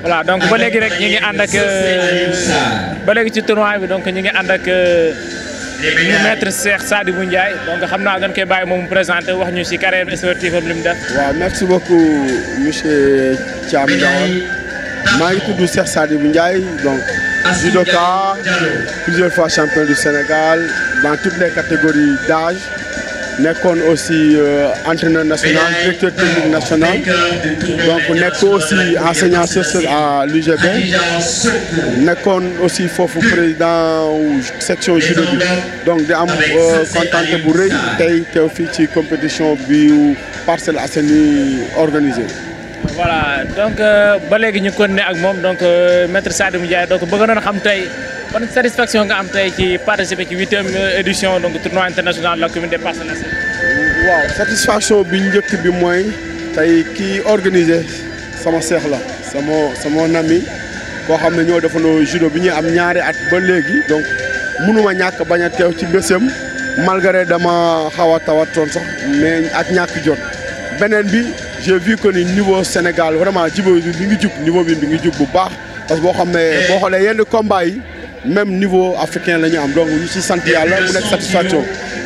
Voilà, donc ba léegi rek ñi ngi ànd ak ba léegi ci tournoi bi donc ñi ngi ànd ak maître Cheikh Sadibou Ndiaye donc xam naa dañ koy bàyyi moom mu présenté wax ñu ci carrière sportive am li mu def. waaw merci beaucoup monsieur Thiam Ndiaye maa ngi tudd Cheikh Sadibou Ndiaye donc judoka plusieurs fois champion du Sénégal dans toutes les catégories d'âge. Nekkoon aussi entraîneur national, directeur technique national, donc nekkoon aussi enseignant chercheur à l'UGB, nekkoon aussi foofu président section judo bi donc di am contenté bu rëy tey teew fii ci compétition bi Parcelles Assainies organisé. Voilà donc ba léegi ñu continuer ak moom donc maître Sadibou Ndiaye donc bëgg nañu xam tey ban satisfaction nga am tey ci participer ci 8e édition donc tournoi international de la commune des Parcelles Assainies. waaw satisfaction bi njëkk bi mooy tey kii organisé sama seex la sama ami koo xam ne ñoo defandoo judo bi ñuy am ñaari at ba léegi donc mënuma ñàkk bañ a teew ci bésam malgré dama xaw a tawatoon sax mais ak ñàkk jot beneen bi j'ai vu que ni niveau Sénégal vraiment jibo bi mi ngi jug niveau bi mi ngi jug bu baax parce que boo xam ne boo xoolee yenn combat yi même niveau africain la ñu am donc ñu ci sant yàlla mu nekk satisfaction.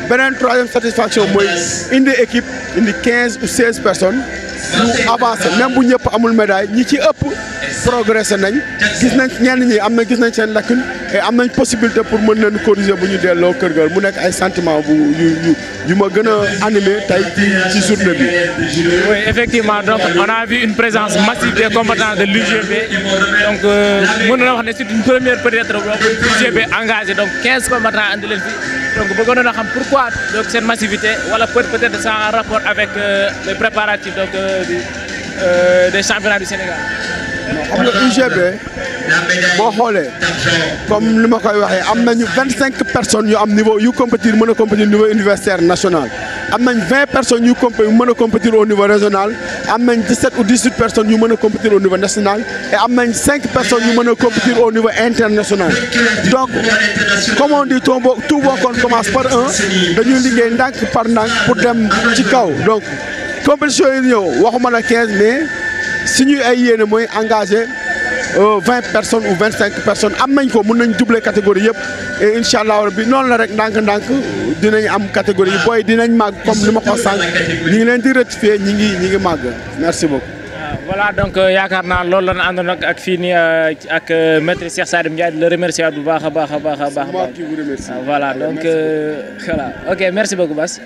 beneen troisième satisfaction mooy indi équipe indi 15 ou 16 personnes ñu avancé même bu ñëpp amul médaille ñi ci ëpp progressé nañ gis nañ ñenn ñi am na gis nañ seen lacune et am nañ possibilité pour mën leen corriger bu ñu delloo kër ga mu nekk ay sentiment bu yu ma gën a animé tey ci journée bi. Oui effectivement donc on a vu une présence massive des combattants de l'UGB donc mën na wax ne c'est une première peut-être UGB engagé donc 15 combattants andi leen fi donc bëggoon na xam pourquoi donc cette massivité wala peut-être ça en rapport avec les préparatifs donc des championnats du Sénégal. xam nga UGB boo xoolee comme li ma koy waxee am nañu 25 personnes yu am niveau yu compétir mën a compétir niveau universitaire national am nañ 20 personnes yu mën a compétir au niveau régional am nañ 17 ou 18 personnes yu mën a compétir au niveau national et am nañ 5 personnes yu mën a compétir au niveau international donc comme on dit tout bon qu'on commence par un dañuy liggéey ndànk par ndànk pour dem ci kaw donc compétition yi ñëw waxuma la 15 mais suñuy ay yéene mooy engagé 20 personnes ou 25 personnes am nañ ko mën nañ doubler catégorie yëpp et incha allah rabbi noonu la rek ndànk-ndànk dinañ am catégorie yi booy dinañ màgg comme li ma ko sànq ñi ngi leen di rectifier ñi ngi màgg merci beaucoup. Voilà donc yaakaar naa loolu la ñu àndoon ak fii nii ak maître Cheikh Sadibou Ndiaye di la remercier bu baax a baax a baax a baax. Moi qui vous remercie. Voilà donc voilà ok merci beaucoup Bass.